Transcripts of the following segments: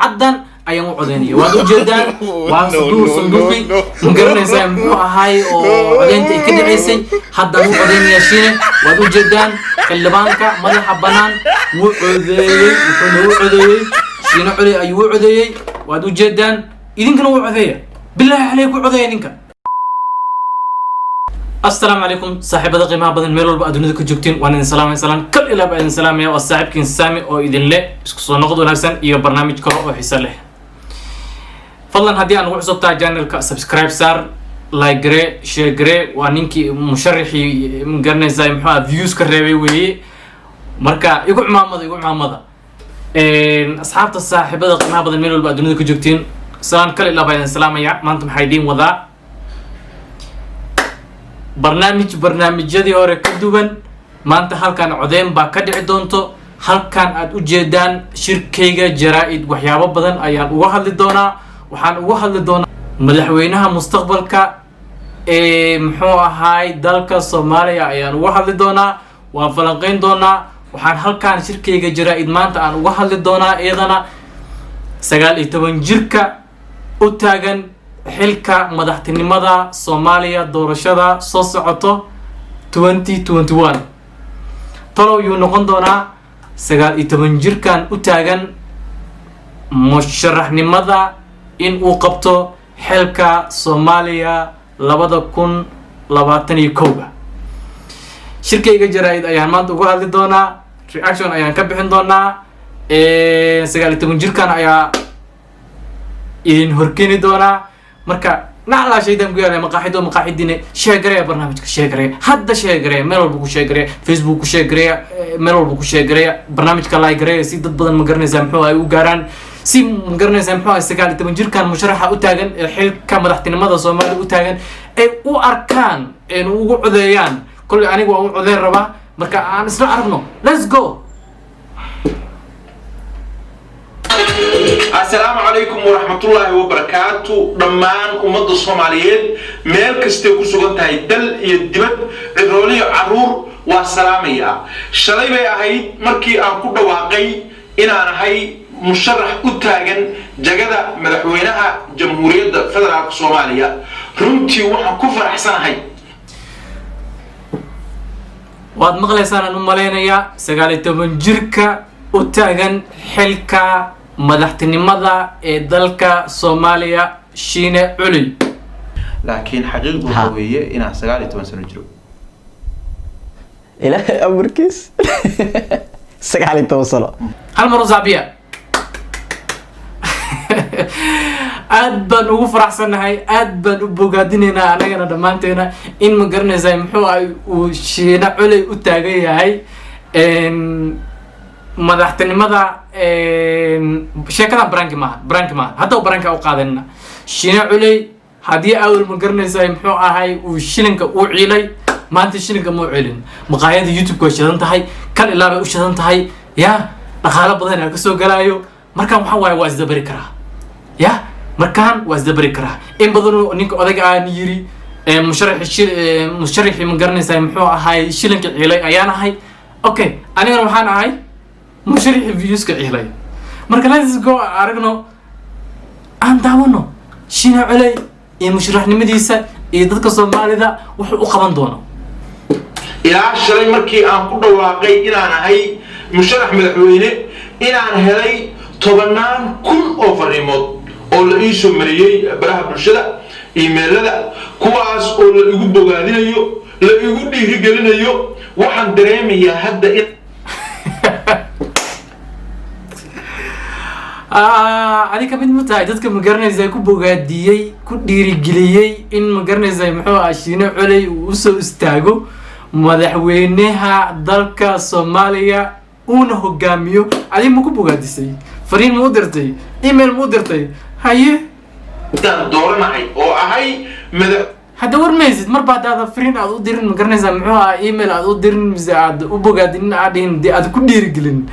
Caddan ayaan u codeynaya. Waad ujeedaan, waa sanduuqii, ma garanaysaa, muxuu ahaay, oo codeynta ay ka dhaceysay. Haddaan u codeynaya Shiine. Waad ujeedaan, xildhibaanka madaxa bannaan wuu codeeyey, wuxuuna u codeeyey Shiine Culey ayuu u codeeyey. Waad ujeedaan, idinkana wuu codeeya. Bilaahi caleyk, u codeeya ninka. Asalaamu calaykum, saaxiibada qiimaha badan, meel walba aad dunida ka joogtiin, waan idin salaamay. Salaan kal ilaa baa idin salaamaya. Waa saaxiibkiin Saami oo idin le isku soo noqod wanaagsan iyo barnaamij kale oo xiiso leh. Fadlan, haddii aan ugu cusub tahay channelka, subscribe saar, like garee, share garee. Waa ninkii musharaxii, ma garanaysaa, muxuu aha, views ka reebay weeye. Marka igu cumaamada, igu cumaamada. Asxaabta, saaxiibada qiimaha badan, meel walba aad dunida ka joogtiin, salaan kal ilaa baa idin salaamaya. Maanta maxaa idiin wadaa? Barnaamij barnaamijyadii hore ka duwan. Maanta halkan codeyn baa ka dhici doonto. Halkan aad u jeedaan shirkayga jaraa-id, waxyaabo badan ayaan uga hadli doonaa. Waxaan uga hadli doonaa madaxweynaha mustaqbalka ee, muxuu ahaay, dalka Soomaaliya ayaan uga hadli doonaa, waan falanqeyn doonaa. Waxaan halkan shirkayga jaraa-id maanta aan uga hadli doonaa iyadana 19 jirka u taagan xilka madaxtinimada Soomaaliya, doorashada soo socoto 2021. Tolow yuu noqon doonaa 19 jirkan u taagan musharaxnimada in uu qabto xilka Soomaaliya 2021-ga? Shirkayga jaraa-id ayaan maanta uga hadli doonaa, reaction ayaan ka bixin doonaa, 19 jirkan ayaa idin horkeeni doonaa. Marka naclaa shaydan ku yaalay maqaaxido, maqaaxidine. Share gareeya barnaamijka, share gareeya hadda, share gareeya, meel walba ku share gareeya, Facebook ku share gareeya, meel walba ku share gareeya barnaamijka, like gareeya, si dad badan, ma garanaysaa, muxuu ay u gaaraan, si, ma garanaysaa, muxuu ahay, 19 jirkan musharaxa u taagan ee xilka madaxtinimada Soomaaliya u taagan ay u arkaan een ugu codeeyaan. Kolley aniga waan u codeyn rabaa. Marka aan isla aragno, let's go. Asalaamu calaykum waraxmatullaahi wabarakaatu, dhammaan ummadda Soomaaliyeed meel kastay ku sugan tahay, dal iyo dibad, cirooliyo caruur, waa salaamayaa. Shalay bay ahayd markii aan ku dhawaaqay inaan ahay musharax u taagan jagada madaxweynaha Jamhuuriyadda Federaalka Soomaaliya. Runtii waxaan ku faraxsanahay Waad maqlaysaan aan u malaynayaa, 19 jirka u taagan xilka madaxtinimada ee dalka Soomaaliya, Shiine Culey. Laakiin xaqiiqdu waxaa weeye inaan 19 sano jiro. Ilaahay amarkiis, 19 sano. Hal mar u sacbiya. Aad baan ugu faraxsanahay, aad baan u bogaadinaynaa anagana dhammaanteena in, ma garanaysaa, muxuu ahay, uu Shiine Culey u taagan yahay madaxtinimada. Sheekadan prank maaha, prank maaha. Hadda prank-a u qaadanina. Shiine Culey haddii awel, ma garanaysaa, muxuu ahay, uu shilinka u ciilay, maanta shilinka ma u celin. Maqaayada YouTube-ka way shidan tahay, kal ilaa bay u shidan tahay, ya dhaqaalo badan aa kasoo galaayo. Markaan waxaa waaye waa isdabari karaa, ya markaan waa isdabari karaa. In badanoo ninka odayga aan yiri musharaxi musharaxii, ma garanaysaa, muxuu ahay, shilinka ciilay ayaan ahay. Okay, anigana waxaan ahay musharaxii viewska ciilay. Marka let's go, aragno, aan daawano Shiine Culey iyo musharaxnimadiisa iyo dadka Soomaalida wuxuu u qaban doono. Ilaa shalay markii aan ku dhawaaqay inaan ahay musharax madaxweyne, inaan helay tobannaan kun oo fariimood oo la ii soo mariyey baraha bulshada, emailada, kuwaas oo la igu bogaadinayo, la igu dhiirigelinayo. Waxaan dareemayaa hadda in Adi kamid ma tahay dadka, ma garanaysaa, ku bogaadiyey, ku dhiirigeliyey in, ma garanaysaa, muxuu ah, Shiine Culey uu usoo istaago madaxweynaha dalka Soomaaliya uuna hogaamiyo? Adi ma ku bogaadisay? Fariin ma u dirtay? Email ma u dirtay? Haye. Intaan dooranahay oo ahay madax Hadda war maysid. Marba haddaada fariin aad u dirin, ma garanaysaa, muxuu ah, email aad u dirin mise aad u bogaadinin, aad dhihin dee aad ku dhiirigelin,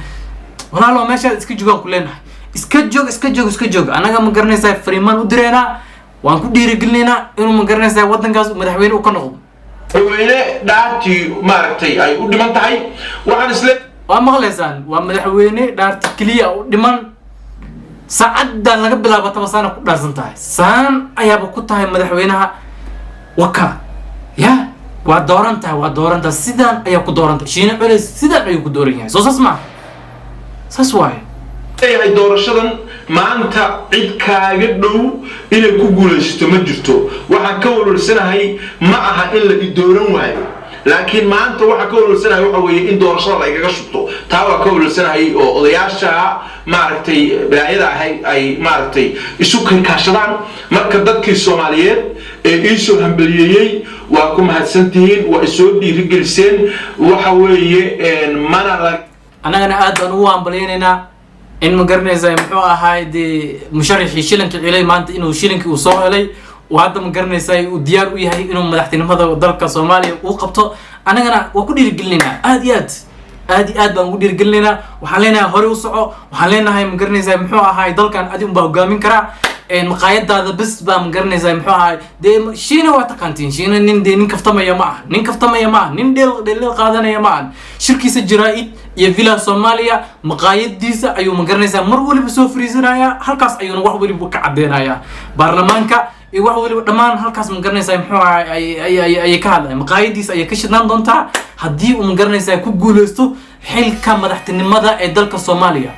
walaalo, meeshaad iska joogaan ku leenahay. Iska joog, iska joog, iska joog. Annaga, ma garanaysaa, fariimaan u direynaa, waan ku dhiirigelinaynaa inuu, ma garanaysaa, waddankaas madaxweyne uu ka noqdo. Madaxweyne dhaartii maaragtay ay u dhiman tahay, waxaan isle Waa maqlaysaan, waa madaxweyne dhaarti keliya u dhiman. Saacaddan laga bilaabo taba saana ku dhaarsan tahay, saan ayaaba ku tahay madaxweynaha. Waka ya waa dooran tahay, waa dooran tahay, sidaan ayaa ku dooran tahay. Shiine Culey sidaan ayuu ku dooran yahay. Soo saas maaha? Saas waaye. Leeyahay doorashadan maanta cid kaaga dhow inay ku guulaysato ma jirto. Waxaan ka walwalsanahay ma aha in la i dooran waayo, laakiin maanta waxaan ka walwalsanahay waxa weeye in doorashada la igaga shubto. Taa waa ka walwalsanahay, oo odayaasha maaragtay balaayada ahay ay maaragtay isu kaashadaan. Marka dadkii Soomaaliyeed ee iisoo hambaliyeeyey, waa ku mahadsantihiin, waa isoo dhiirigeliseen. Waxa weeye mana la Annagana aad baan ugu hambalyaynaynaa in, ma garanaysaa, muxuu ahaay, dee musharaxii shilinka cilay maanta inuu shilinkii uu soo helay, uu hadda, ma garanaysaa, uu diyaar u yahay inuu madaxtinimada dalka Soomaaliya uu qabto. Annagana waa ku dhiirigelinaynaa, aad iyo aad, aad iyo aad baan ugu dhiirigelinaynaa. Waxaan leenahay hore u soco. Waxaan leenahay, ma garanaysaa, muxuu ahaay, dalkan adi unbaa hogaamin karaa. Maqaayadaada bes baa, ma garanaysaa, muxuu ahaay, dee Shiina waa taqaantiin. Shiina nin dee nin kaftamaya ma ah, nin kaftamaya ma ah, nin dheel dheel qaadanaya ma ah. Shirkiisa jaraa-id iyo Villa Soomaaliya maqaayadiisa ayuu, ma garanaysaa, mar waliba soo fariisanaya. Halkaas ayuuna wax waliba ka caddeynaya baarlamaanka iyo wax waliba dhammaan. Halkaas, ma garanaysaa, muxuu ahaay, ayay ka hadlaya. Maqaayadiisa ayay ka shidnaan doontaa haddii uu, ma garanaysaa, ku guuleysto xilka madaxtinimada ee dalka Soomaaliya.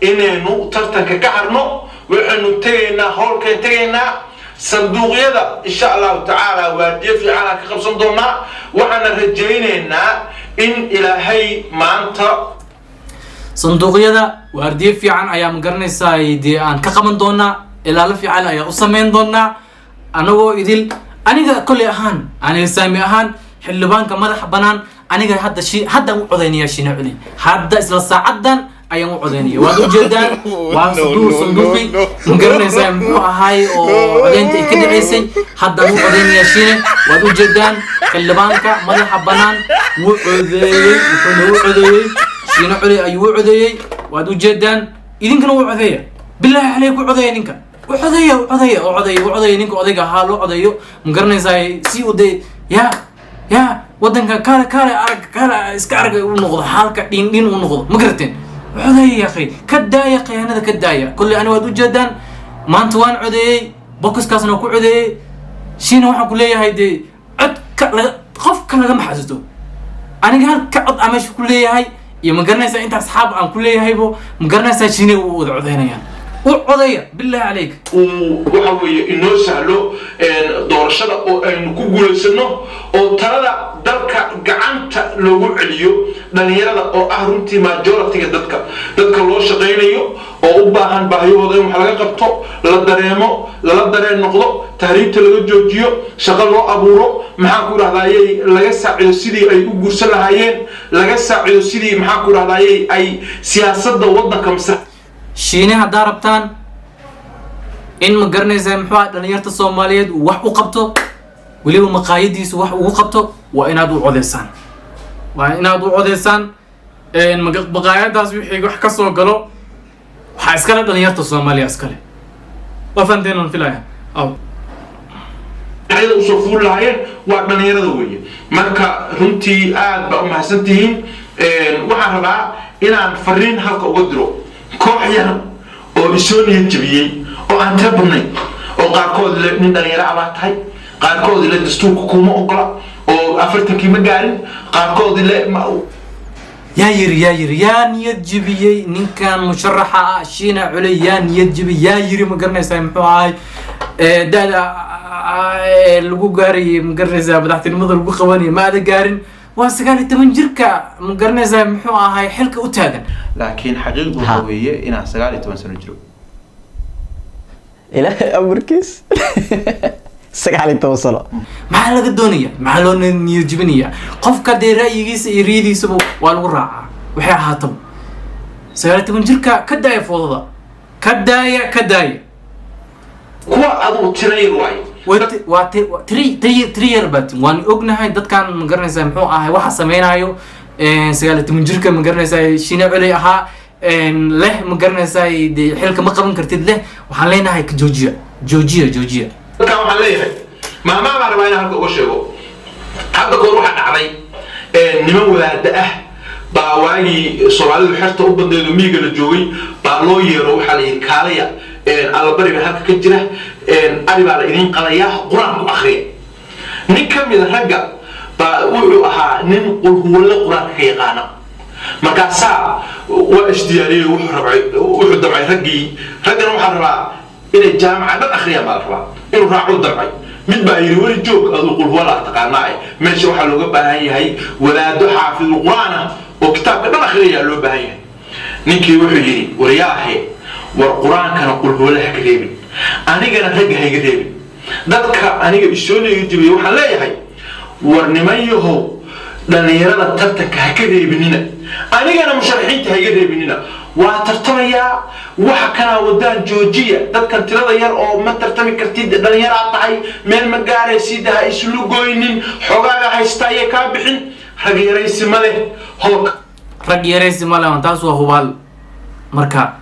Inaynu tartanka ka harno, waxaynu tegaynaa howlkayn, tegaynaa sanduuqyada, insha Allahu tacaala. Waardiyo fiicanaan ka qabsan doonaa. Waxaana rajaynaynaa in Ilaahay maanta Sanduuqyada waardiye fiican ayaa, ma garanaysaa, dee aan ka qaban doonaa, ilaalo fiican ayaa u sameyn doonaa anagoo idil. Aniga kolley ahaan, aniga saami ahaan, xildhibaanka madaxa banaan, aniga hadda shi haddaan u codaynaya Shiine Culey. Hadda isla saacadan ayaan u codaynaya. Waad ujeedaan, waa sanduuqi, ma garanaysaa, muxuu ahaay, oo codaynta ay ka dhaceysay. Haddaan u codaynaya Shiine. Waad ujeedaan, xildhibaanka madaxa banaan wuu codeeyey, wuxuuna u codeeyey Shiine Culey ayuu u codeeyey. Waad ujeedaan, idinkana wuu codeeya. Bilaahi caleyk, u codeeya ninka, u codeeya, u codeeya, u codeeya, u codeeya ninka odayga ahaa loo codeeyo, ma garanaysaa, si uu dee ya wadanka kaale kaale arag, kaale iska arag u noqdo, xaalka dhin dhin u noqdo. Ma garateen? U codeeya ya akhi, ka daaya khiyaanada, ka daaya. Kolley ani waad ujeedaan, maanta waan codeeyey, bokiskaasna waa ku codeeyey. Shiina waxaan ku leeyahay dee codka laga qofka lagama xasuusto. Aniga halka cod aan meesha ku leeyahay iyo, ma garanaysaa, inta asxaab aan ku leeyahaybo, ma garanaysaa, Shiina u wada codeynayaan. U codeeya, billahi caleyk. Uu waxa weeye inoo sahlo doorashada oo aynu ku guulaysano, oo talada dalka gacanta loogu celiyo dhalinyarada, oo ah runtii majority-ga dadka loo shaqaynayo, oo u baahan baahiyahooda in wax laga qabto, la dareemo, lala dareen noqdo, tahriibta laga joojiyo, shaqo loo abuuro, maxaan ku idhahdayey, laga saacido sidii ay u guursan lahaayeen, laga saacido sidii, maxaan ku idhahdayey, ay siyaasadda waddanka mise Shiine haddaa rabtaan in, ma garanaysaa, muxuu aha, dhalinyarta Soomaaliyeed uu wax u qabto, weliba maqaayadiisu wax ugu qabto, waa inaad u codeysaan, waa inaad u codeysaan. Maqaayadaas wixii wax ka soo galo waxaa iskale dhalinyarta Soomaaliya iskale. Waa fahanteen aan filaya. Aw. Dhinacyada usoo fuuli lahaayeen waa dhalinyarada weeye. Marka runtii aad baa u mahadsantihiin. Waxaan rabaa inaan fariin halka uga diro koox yar oo isoo niyad jabiyey, oo aan tiro badnayn, oo qaarkood le nin dhalinyaro ah baa tahay, qaarkood le dastuurka kuma ogola oo 40-kii ma gaarin, qaarkood le Yaa yiri, yaa yiri, yaa niyad jebiyey ninkan musharaxa ah Shiina Culey? Yaa niyad jebiyey? Yaa yiri, ma garanaysaa, muxuu ahay, da-da lagu gaarayay, ma garanaysaa, madaxtinimada lagu qabanayay ma aada gaarin? Waa 19 jirka, ma garanaysaa, muxuu ahay, xilka u taagan. Laakiin xaqiiqdu waxa weeye inaan 19 sano jiro. Ilaahay amarkiis, 19 sano. Maxaa laga doonaya? Maxaa loo niyad jebinaya qofka? Dee ra'yigiisa iyo riyadiisaba waa lagu raacaa. Waxay ahaataba 19 jirka ka daaya foodada, ka daaya, ka daaya. Kuwa aduu tira yar waaye. Waa tiri yar baatin. Waan ognahay dadkan, ma garanaysaa, muxuu ahay, waxa sameynayo 19 jirka, ma garanaysaa, Shiine Culey ahaa leh, ma garanaysaa, dee xilka ma qaban kartid leh. Waxaan leenahay ka joojiya, joojiya, joojiya. Dadkan waxaan leeyahay, maamaha baan rabaa inaan halka uga sheego. Hadda goor waxaa dhacday niman wadaada ah. Baa waagii Soomaalidu xerta u badneedo, miyiga la joogay, baa loo yeero. Waxaa la yidhi, "Kaalaya, allabari baa halka ka jira, ari baa la idiin qalayaa, Qur-aan ku akriya." Nin ka mida ragga baa wuxuu ahaa nin qulhuwalle Qur-aanka ka yaqaana. Markaasaa waa isdiyaariyey. Wuxuu rabay, wuxuu damcay raggii, raggana waxaa rabaa inay jaamaca dhan akhriyaan baa la rabaa, inuu raacu damcay. Mid baa yidhi, "Weli joog, aduu qulhuwalla taqaanaa, meesha waxaa looga baahan yahay wadaado xaafidul Qur-aan ah oo kitaabka dhan akhriyayaa loo baahan yahay." Ninkii wuxuu yidhi, "Waryaahe, war Qur-aankana qulhuwalle ha ka reebin, anigana ragga ha iga reebin." Dadka aniga isoo jibiyay waxaan leeyahay, war niman yahow, dhallinyarada tartanka ha ka reebinina, anigana musharaxiinta ha iga reebinina. Waa tartamayaa. Waxa kanaa wadaan joojiya. Dadkan tirada yar oo ma tartami kartid, dhallinyaraa tahay, meel ma gaaraysid, ha islu goynin, xogaaga haysta ayay kaa bixin. Rag yaraysi ma leh hoolka. Rag yaraysi ma leh, taas waa hubaal. Marka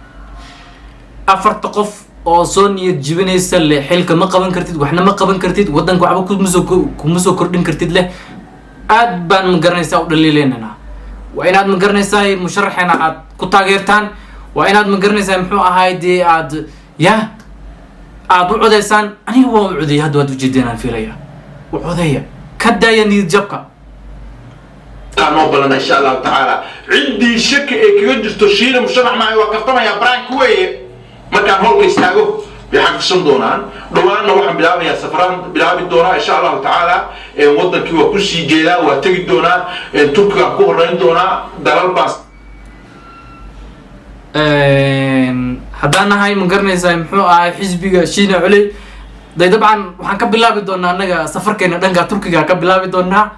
afarta qof oo soo niyad jibinaysa le, xilka ma qaban kartid, waxna ma qaban kartid, waddanka waxba kuma soo kordhin kartid leh, aad baan, ma garanaysaa, u dhaliileynanaa. Waa inaad, ma garanaysaa, musharaxeena aad ku taageertaan. Waa inaad, ma garanaysaa, muxuu ahaay, dee aad ya aad u codeysaan. Aniga waan u codeeyay hadda, waad ujeedeen aan filaya. U codeeya, ka daaya niyad jabka. Noo balana, insha Allahu tacaala. Ciddii shaki ay kaga jirto Shiina musharax maayo, waa kaftamaya, prank weeye, markaan hoolka istaago bay xaqiiqsan doonaan. Dhowaanna waxaan bilaabayaa safaraan bilaabi doonaa, insha Allahu tacaala. Wadankii waa kusii jeedaa, waa tegi doonaa, Turkigaan ku horeyn doonaa, dalal baan Haddaan nahay, ma garanaysaa, muxuu ahay, xisbiga Shiina Culey day, dabcan waxaan ka bilaabi doonaa annaga safarkeena dhanka Turkiga ka bilaabi doonaa.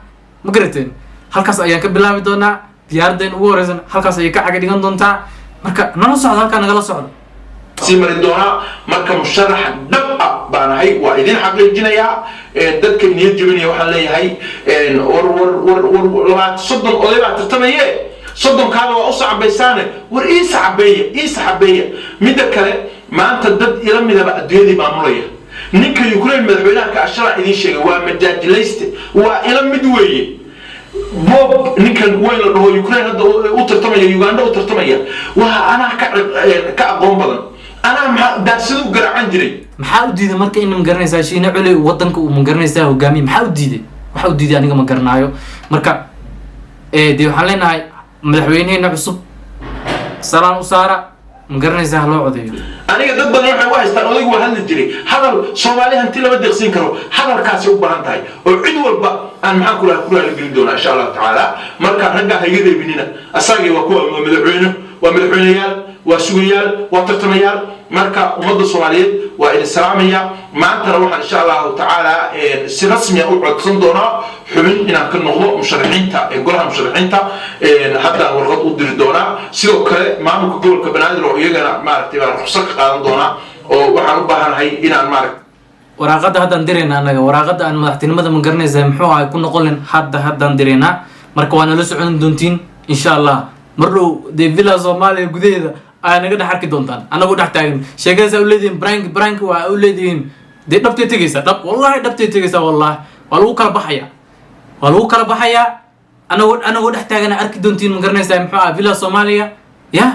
Ma garateen? Halkaas ayaan ka bilaabi doonaa. Diyaaradeen ugu horeysan halkaas ayay ka caga dhigan doontaa. Marka nala socda, halkaa nagala socda. Sii mari doonaa. Marka musharax dhab ah baan ahay, waa idin xaqiijinayaa. Dadka niyad jebinaya waxaan leeyahay, war war war war, 20, 30 oday baa tartamaye, 30-kaaba waa u sacabaysaane, war ii sacabeeya, ii sacabeeya. Midda kale, maanta dad ila midaba adduunyadii maamulaya. Ninka Ukraine madaxweynaha ka ashalaa idiin sheegay waa majaajilayste, waa ila mid weeye. Bob ninkan weyn la dhaho Ukraine hadda u tartamaya, Uganda u tartamaya, waa anaa ka aqoon badan. Anaa maxaa daasadu u garaacan jiray. Maxaa u diiday marka in, ma garanaysaa, Shiina Culey wadanka uu, ma garanaysaa, hogaamiye? Maxaa u diiday? Waxa u diiday aniga ma garanaayo. Marka dee waxaan leenahay madaxweyneheena cusub salaan u saara, ma garanaysaa, ha loo codeeyo. Aniga dad badan waxay u haystaan odaygu waa hadli jiray. Hadal Soomaali hanti lama deeqsiin karo, hadalkaasay u baahan tahay oo cid walba aan maxaan kula ku raaligelin doonaa, insha Allahu tacaala. Marka raggaa ha iga reebinina, asagii waa kuwa, waa madaxweyne, waa madaxweyneyaal, waa sugayaal, waa tartamayaal. Marka ummadda Soomaaliyeed waa idin salaamaya. Maantana waxaan, insha Allahu tacaala, si rasmiya u codsan doonaa xubin inaan ka noqdo musharaxiinta, golaha musharaxiinta. Haddaan warqad u diri doonaa. Sidoo kale maamulka gobolka Banaadir oo iyagana maaragtay baan ruqsad ka qaadan doonaa, oo waxaan u baahanahay inaan maaragtay Waraaqada haddaan diraynaa annaga, waraaqada aan madaxtinimada, ma garanaysaa, muxuu ahay, ku noqon hadda haddaan diraynaa. Marka waa nala socon doontiin, insha Allah. Mar dhow dee Villa Soomaaliya gudaheeda ayaa naga dhex arki doontaan annagoo dhex taagan. Sheekadaas u leedihiin prank, prank waa u leedihiin, dee dhabtay tegaysaa, dhab, wallahi dhabtay tegaysaa. Wallahi waa lagu kala baxaya, waa lagu kala baxayaa. Anagoo dhex taagana arki doontiin, ma garanaysaa, muxuu ah, Villa Soomaaliya ya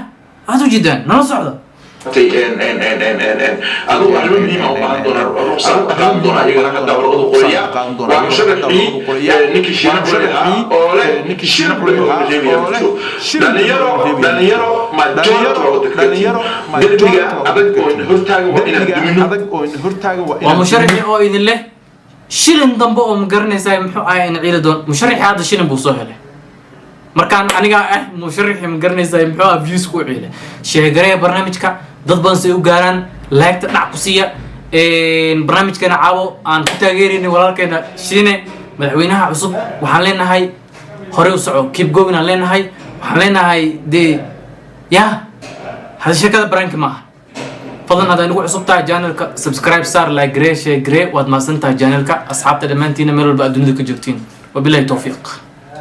aad u jeedaan. Nala socda. Adigu arrimo muhiima u baahan doonaa, ruqsad qaadan doonaa iyagana. Hadda warqadu qoraya waa musharaxii ninkii Shiina Culey ahaa oo leh shir dhalinyaro, dhalinyaro majority waa wadanka. Derbiga adag oo ina hortaagan waa inaan dumino. Waa musharaxii oo idin leh shilin dambe oo, ma garanaysaa, muxuu ahay, in ciili doon. Musharaxii hadda shilin buu soo helay. Markaan anigaa ah musharaxii, ma garanaysaa, muxuu ah, views ku ciile. Sheegareeya barnaamijka, dad badan si ay u gaaraan. Laagta dhac ku siiya barnaamijkana. Caawo aan ku taageeraynay walaalkeena Shiine, madaxweynaha cusub. Waxaan leenahay horey u soco, keep going aan leenahay. Waxaan leenahay dee ya hada sheekada prank maaha. Fadlan haddaa inagu cusub tahay channelka, subscribe saar, like garee, share garee. Waad mahadsan tahay channelka. Asxaabta dhammaantiina meel walba aad dunida ka joogtiin, wabilahi towfiiq.